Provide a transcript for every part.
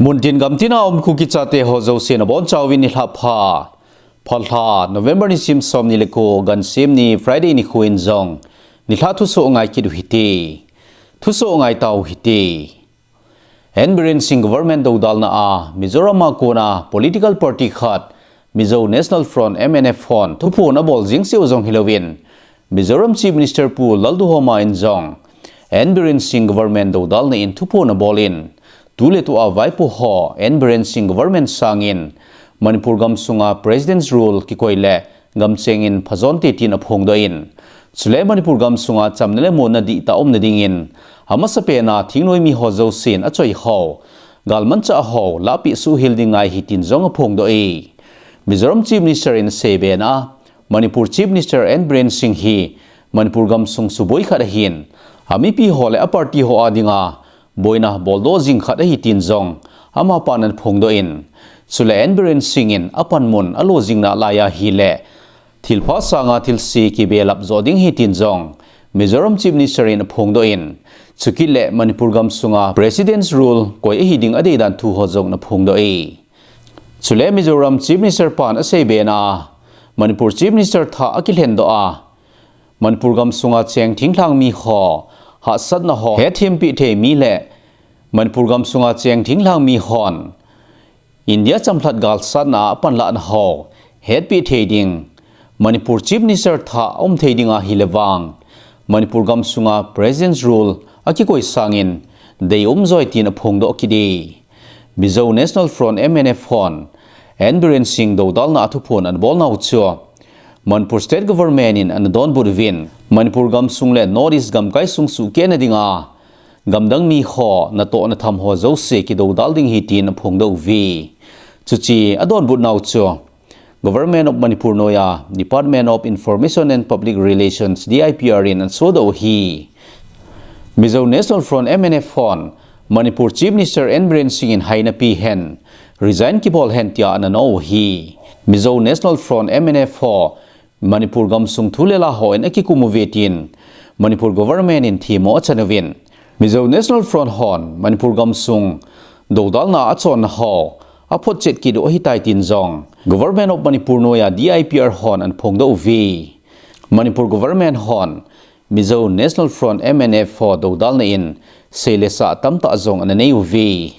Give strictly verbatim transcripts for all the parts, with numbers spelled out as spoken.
Muntin gamtina um Kuki chate ho jousen abonchauvin nilhah pha. Phalha, November nisim somni le ko, Gansim ni, Friday nikho in jong nilhah thusoh ngai kit u hite. Thusoh ngai tau hite. N Biren Singh government doudalna a Mizoram a kona political party khat, Mizo National Front, M N F, hon thuphon abol jing seh u jong hilouvin, Mizoram Chief Minister Pu Lalduhoma in jong N Biren Singh government doudalna in thuphon abol in, tuletu a vaipo ho N Biren Singh government sangin Manipur gamsunga President's Rule kikoi le gamchengin phajonte tin aphongdoh in, chule Manipur gamsunga chamna le muonna dihtah umna dingin, amasapena thingnoimi ho jousen achoi ho, galmanchah ho lahpeh suhhel ding ngai ahi tin jong aphongdoh e. Mizoram Chief Minister in aseibe na, Manipur Chief Minister N Biren Singh hi Manipur gamsung suboi khat ahin, amipi ho le aparty ho a dinga boina boldoh jing khat ahi tin jong amapan aphongdoh in, chule N Biren Singh in apanmun alo jing nalai ahile, thilpha sanga thilse kibelap jo ding ahi tin jong Mizoram Chief Minister in aphongdoh in, chukit le Manipur gamsunga President's Rule koi ahi ding adeidan thu ho jong anaphongdoh e. Chule Mizoram Chief Minister pan aseibe na, Manipur Chief Minister thah akilhendoh a, Manipur gamsunga cheng thinglhang mi ho hahsatna ho hetthempeh thei mi le Manipur gamsunga cheng thinglhang mi hon India chamlhat galsatna a panlahna ho hetpeh thei ding, Manipur Chief Minister thah aum thei ding ahile vang, Manipur gamsunga President's Rule akikoi sangin deium joi tin aphongdoh kit e. Mizo National Front, M N F, hon N Biren Singh doudalna a thuphon anabol nau chu Manipur State Government in anadonbut uvin, Manipur gamsung le North East gamkai sung suhkehna dinga gamdang mi ho natoh natham ho jouse kidoudal ding ahi tin aphongdoh uve. Chuche adonbut nau chu Government of Manipur noiya Department of Information and Public Relations, D I P R, in anasodoh u ahi. Mizo National Front, M N F, hon Manipur Chief Minister N Biren Singh in haina pe hen, resign kibol hen tia anano u ahi. Mizo National Front, M N F, ho Manipur gamsung thu le la hon akikum uve tin Manipur government in themmo achan uvin, Mizo National Front hon Manipur gamsung doudalna a achonna ho aphotchet kit u ahitai tin jong Government of Manipur noiya D I P R hon anaphongdoh uve. Manipur government hon Mizo National Front, M N F, ho doudalna in seilesa tamtah jong ananei uve.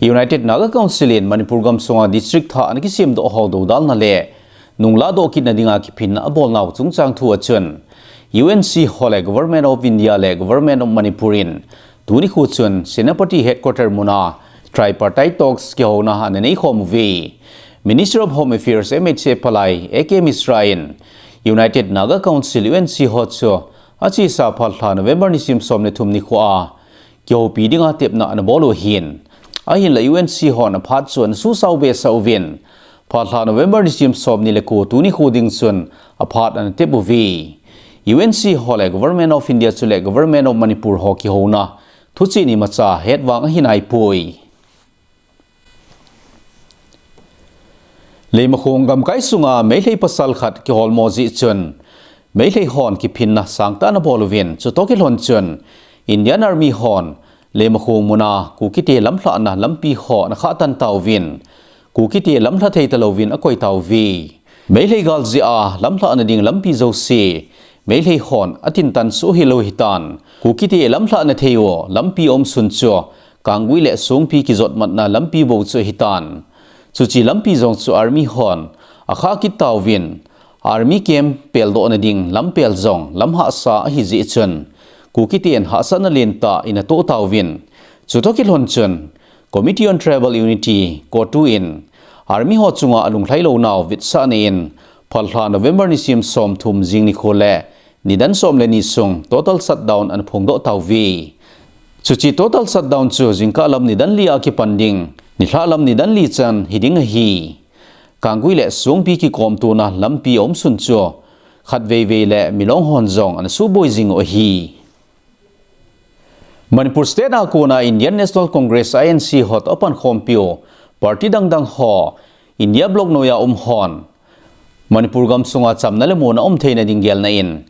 United Naga Council in Manipur gamsunga district thah anakisemdoh ho doudalna le nungladoh kitna dinga kiphinna abolnau chungchang thu a chun, U N C ho le Government of India le Government of Manipur in tuni nikho chun Senapati headquarter muna tripartite talks kihouna ananei khom uve. Minister of Home Affairs M H A palai A K Mishra in United Naga Council, U N C, ho chu achesa phalha November nisim som le thum nikho a kihoupi dinga tepna anabol u ahin. Ahinla U N C hon aphat chu anasuhsao behsah uvin, phalha November nisim somni le ko tuni nikho ding chun aphat anatep uve. U N C ho le Government of India chule Government of Manipur ho kihouna thuchih ni macha hetvang ahi naipoi. Leimakhong gamkai sunga Meitei pasal khat kiholmo jeh chun Meitei hon kiphinna sangtah anabol uvin, chutoh kilhon chun Indian Army hon Leimakhong muna Kukite lamlhahna lampi ho anakhah tan tauvin, Kukite lamlha thei talouvin akoi tauve. Meitei gal jeh a lamlhahna ding lampi jouse Meitei hon atintan soh hilou ahitan, Kukite lamlhahna thei u lampi aumsun chu Kanggui le Songpi kijotmatna lampi bou chu ahitan. Chuche lampi jong chu Army hon akhah kit tauvin, Army camp peldohna ding lampel jong lamhahsa ahijeh chun, Kukiten hahsatna lentah in atoh tauvin, chutoh kilhon chun Committee on Tribal Unity, CoTU, in Army ho chunga alunglhai lounau vetsahna in, phalha November nisim somthum jing nikho le nidan som le ni sung total shutdown anaphongdoh tauve. Chuche total shutdown chu jingkah lam nidan li a kipan ding, nilhah lam nidan li chan hiding ahi. Kanggui le Songpi kikomtona lampi aumsun chu khatveivei le milong hon jong anasuhboi jing u ahi. Manipur State a kona Indian National Congress, I N C, ho toh apankhompiu party dangdang ho India bloc noiya um hon Manipur gamsunga chamna le muonna aumtheina ding gelna in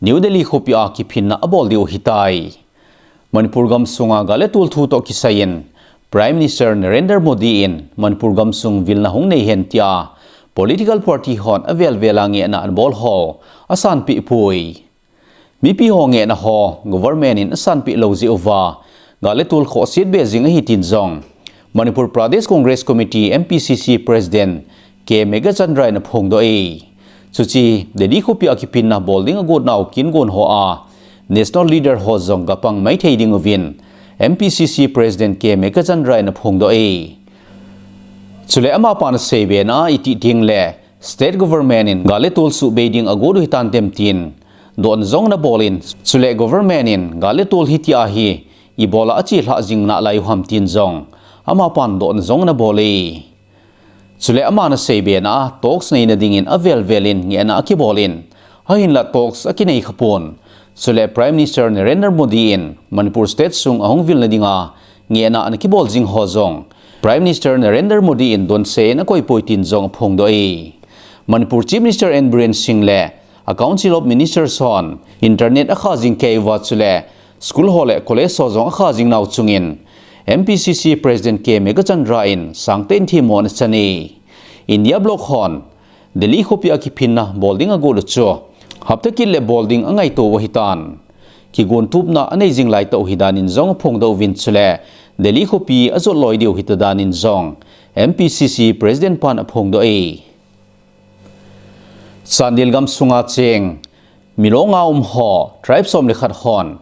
New Delhi khopi a kiphinna abol diu ahitai. Manipur gamsunga gal le tol thu toh kisaiyin Prime Minister Narendra Modi in Manipur gamsung vilna hung nei hen tia political party hon avel vel a ngehna anabol ho asanpeh poi. Mipi ho ngehna ho government in asanpeh lou jeh uva gal le tol khohset be jing ahi tin jong Manipur Pradesh Congress Committee, M P C C, President K Meghachandra in aphongdoh e. Chuche Delhi khopi a kiphinna bol ding agot nau kin gon ho a national leader ho jong gapang maithei ding uvin M P C C President K Meghachandra in aphongdoh e. Chule amapan aseibe na a iti ding le state government in gal le tol suhbei ding agot u hitan tem tin dohna jong anabol in, chule government in gal le tol hitia hi ibola achelhah jing nalai u ham tin jong amapan dohna jong anabol e. Chule aman aseibe na a talks neina dingin avel vel in ngehna akibol in, ahinlah talks akinei khapon. Chule Prime Minister Narendra Modi in Manipur state sung ahung vilna dinga ngehna anakibol jing ho jong Prime Minister Narendra Modi in donse in akoipoi tin jong aphongdoh e. Manipur Chief Minister N Biren Singh le a Council of Ministers hon internet akha jing kei uva chule school ho le college ho jong akha jing nau chungin M P C C President K Meghachandra in sangtah in themmo anachan e. India bloc hon Delhi khopi a kiphinna bol ding agot u chu hapta kit le bol ding angaito u ahitan, kigon tupna anei jing lai tah u hidan in jong aphongdoh uvin chule Delhi khopi ajot loi diu hita dan in jong M P C C President pan aphongdoh e. Chandel gamsunga cheng Milong a um ho tribe som le khat hon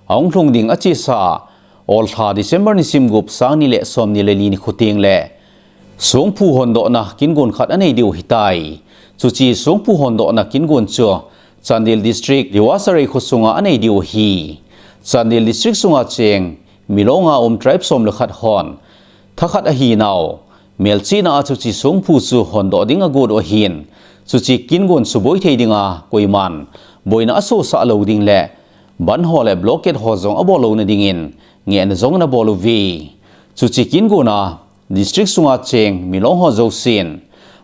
ahung lhung ding achesa Oltha December nisim gup, sang ni le som ni le li nikho teng le songphu hondohna kin gon khat anei diu ahitai. Chuche songphu hondohna kin gon chu Chandel District, Liwasarei kho sunga anei diu ahi. Chandel District sunga cheng Milong a um tribe som le khat hon thakhat ahi nau melchihna a chuche songphu chu hondoh ding agot u ahin, chuche kin gon suboi thei dinga koiman boina asosah lou ding le bandh ho le blockade ho jong abol louna dingin ngehna jong anabol uve. Chuche kin gon a district sunga cheng Milong ho jousen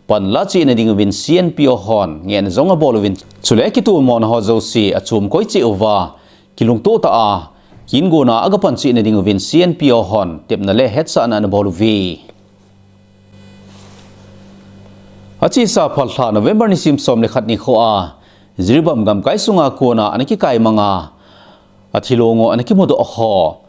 panla cheh na ding uvin C N P O hon ngehna jong abol uvin, chule kitomona ho jouse achom koi cheh uva kilungto tah a kin gon a agapan cheh na ding uvin C N P O hon tepna le hetsahna anabol uve. Achesa phalbi lha November nisim som le khat nikho a Jiribam gamkai sunga kona anakikai manga athi longo anakimudoh ho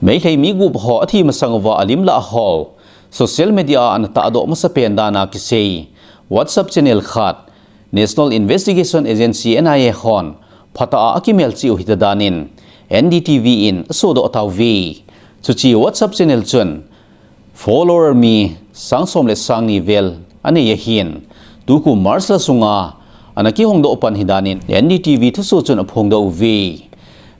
Meitei mi gup ho athi masang uva alim lah ho social media a anatahdoh masapen dan a kisei WhatsApp channel khat National Investigation Agency, N I A, hon phatah a akimelchih u hita dan in N D T V in asodoh tauve. Chuche WhatsApp channel chun follower mi sang som le sang ni vel anei ahin, tukum March la sunga anakihongdoh pan ahi dan in N D T V thusoh chun aphongdoh uve.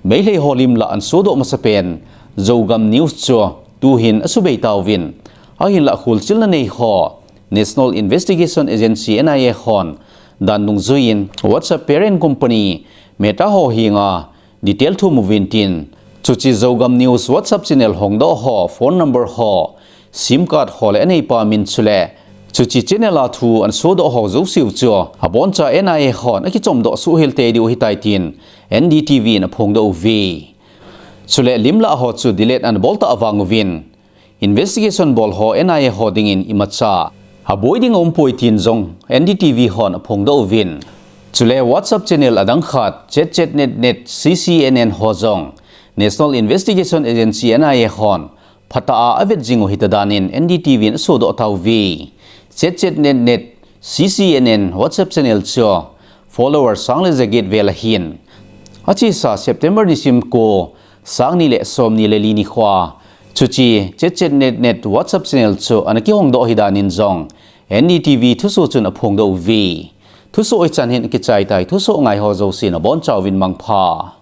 Meitei ho lim lah anasodoh masapen Zogam News chu tuhin asubei tauvin, ahinlah kholchilna nei ho National Investigation Agency, N I A, hon dan dungjuiyin WhatsApp parent company Meta ho henga detail thum uvin tin, chuche Zogam News WhatsApp channel hongdoh ho phone number ho, sim card ho le aneipa min chule chuche channel a thu anasodoh ho jouseu chu aboncha N I A hon akichomdoh suhhel tei diu ahitai tin N D T V in aphongdoh uve. Chule lim lah ho chu delete anabol tah vang uvin, investigation bol ho N I A ho dingin imacha aboi ding aumpoi tin jong N D T V hon aphongdoh uvin, chule WhatsApp channel adang khat Chet Chet Net Net, C C N N, ho jong National Investigation Agency, N I A, hon phatah a avet jing u hita dan in N D T V in asodoh tauve. Chet Chet Net Net, C C N N WhatsApp channel chu follower sang le jaget vel ahin, achesa September nisim ko, sang ni le som ni le li nikho a chuche Chet Chet Net Net WhatsApp channel chu anakihongdoh ahi dan in jong N D T V thusoh chun aphongdoh uve. Thusoh hichan hin akichai tai, thusoh ngai ho jousen abonchauvin mangpha.